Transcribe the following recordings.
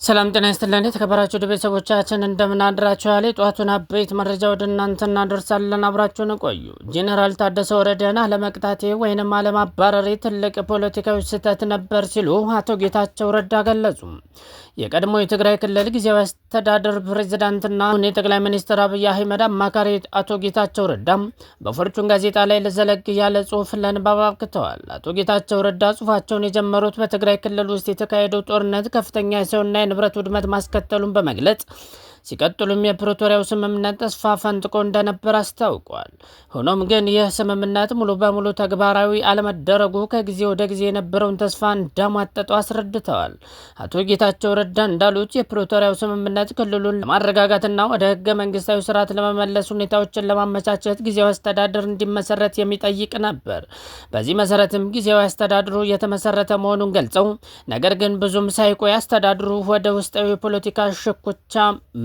ሰላም ጤና ይስጥልን የተከበራችሁ ቤተሰቦቻችን፣ እንደምን አድራችኋል? የጠዋቱን አበይት መረጃ ወደ እናንተ እናደርሳለን። አብራችሁን ቆዩ። ጄኔራል ታደሰ ወረደን አለመቅጣቴ ወይንም አለማባረሬ ትልቅ ፖለቲካዊ ስህተት ነበር ሲሉ አቶ ጌታቸው ረዳ ገለጹ። የቀድሞ የትግራይ ክልል ጊዜያዊ አስተዳደር ፕሬዚዳንትና አሁን የጠቅላይ ሚኒስትር አብይ አህመድ አማካሪ አቶ ጌታቸው ረዳ በፎርቹን ጋዜጣ ላይ ለዘለግ ያለ ጽሁፍ ለንባብ አብቅተዋል። አቶ ጌታቸው ረዳ ጽሁፋቸውን የጀመሩት በትግራይ ክልል ውስጥ የተካሄደው ጦርነት ከፍተኛ የሰውና የንብረት ውድመት ማስከተሉን በመግለጽ፣ ሲቀጥሉም የፕሪቶሪያው ስምምነት ተስፋ ፈንጥቆ እንደነበር አስታውቋል። ሆኖም ግን ይህ ስምምነት ሙሉ በሙሉ ተግባራዊ አለመደረጉ ከጊዜ ወደ ጊዜ የነበረውን ተስፋ እንዳሟጠጠው አስረድተዋል። አቶ ጌታቸው ረዳ እንዳሉት የፕሪቶሪያው ስምምነት ክልሉን ለማረጋጋትና ወደ ህገ መንግስታዊ ስርዓት ለመመለስ ሁኔታዎችን ለማመቻቸት ጊዜያዊ አስተዳደር እንዲመሰረት የሚጠይቅ ነበር። በዚህ መሰረትም ጊዜያዊ አስተዳደሩ የተመሰረተ መሆኑን ገልጸው፣ ነገር ግን ብዙም ሳይቆይ አስተዳደሩ ወደ ውስጣዊ የፖለቲካ ሽኩቻ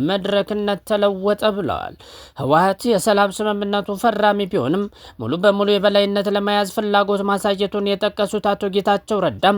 መድረክነት ተለወጠ ብለዋል። ህወሓት የሰላም ስምምነቱ ፈራሚ ቢሆንም ሙሉ በሙሉ የበላይነት ለመያዝ ፍላጎት ማሳየቱን የጠቀሱት አቶ ጌታቸው ረዳም፣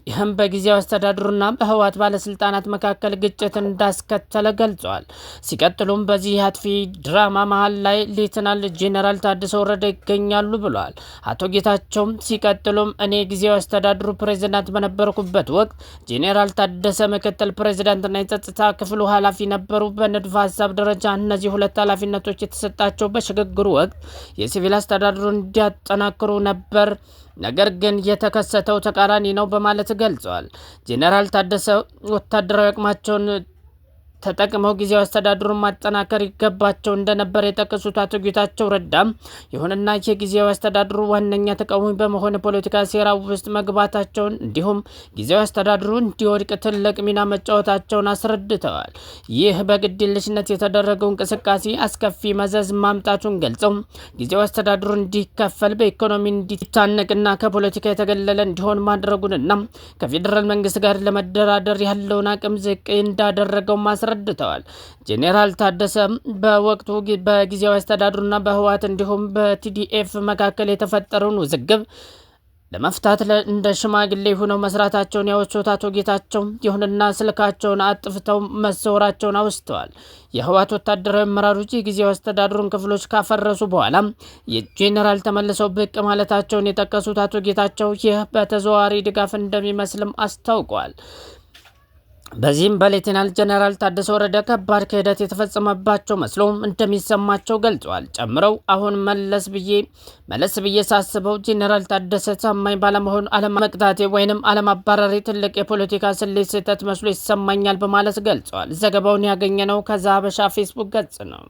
ይህም በጊዜያዊ አስተዳደሩና በህወሓት ባለስልጣናት መካከል ግጭት እንዳስከተለ ገልጸዋል። ሲቀጥሉም በዚህ አጥፊ ድራማ መሀል ላይ ሌተናል ጄኔራል ታደሰ ወረደ ይገኛሉ ብለዋል። አቶ ጌታቸውም ሲቀጥሉም፣ እኔ ጊዜያዊ አስተዳደሩ ፕሬዚዳንት በነበርኩበት ወቅት ጄኔራል ታደሰ ምክትል ፕሬዚዳንትና የጸጥታ ክፍሉ ኃላፊ ነበሩ። በንድፈ ሀሳብ ደረጃ እነዚህ ሁለት ኃላፊነቶች የተሰጣቸው በሽግግሩ ወቅት የሲቪል አስተዳደሩን እንዲያጠናክሩ ነበር። ነገር ግን የተከሰተው ተቃራኒ ነው በማለት ገልጸዋል። ጄኔራል ታደሰ ወታደራዊ አቅማቸውን ተጠቅመው ጊዜያዊ አስተዳደሩን ማጠናከር ይገባቸው እንደነበር የጠቀሱት አቶ ጌታቸው ረዳም፣ ይሁንና የጊዜያዊ አስተዳደሩ ዋነኛ ተቃዋሚ በመሆን የፖለቲካ ሴራ ውስጥ መግባታቸውን እንዲሁም ጊዜያዊ አስተዳደሩ እንዲወድቅ ትልቅ ሚና መጫወታቸውን አስረድተዋል። ይህ በግድየለሽነት የተደረገው እንቅስቃሴ አስከፊ መዘዝ ማምጣቱን ገልጸው፣ ጊዜያዊ አስተዳደሩ እንዲከፈል፣ በኢኮኖሚ እንዲታነቅና ከፖለቲካ የተገለለ እንዲሆን ማድረጉንና ከፌዴራል መንግስት ጋር ለመደራደር ያለውን አቅም ዝቅ እንዳደረገው አስረድተዋል። ጄኔራል ታደሰ በወቅቱ በጊዜያዊ አስተዳደሩና በህወሓት እንዲሁም በቲዲኤፍ መካከል የተፈጠረውን ውዝግብ ለመፍታት እንደ ሽማግሌ ሆነው መስራታቸውን ያወሱት አቶ ጌታቸው፣ ይሁንና ስልካቸውን አጥፍተው መሰወራቸውን አውስተዋል። የህወሓት ወታደራዊ አመራሮች የጊዜያዊ አስተዳደሩን ክፍሎች ካፈረሱ በኋላ የጄኔራል ተመልሰው ብቅ ማለታቸውን የጠቀሱት አቶ ጌታቸው፣ ይህ በተዘዋዋሪ ድጋፍ እንደሚመስልም አስታውቀዋል። በዚህም በሌተናል ጀነራል ታደሰ ወረደ ከባድ ክህደት የተፈጸመባቸው መስሎ እንደሚሰማቸው ገልጸዋል። ጨምረው፣ አሁን መለስ ብዬ ሳስበው ጄኔራል ታደሰ ታማኝ ባለመሆኑ አለመቅጣቴ ወይንም አለማባረሬ ትልቅ የፖለቲካ ስሌት ስህተት መስሎ ይሰማኛል በማለት ገልጸዋል። ዘገባውን ያገኘነው ከዛሀበሻ ፌስቡክ ገጽ ነው።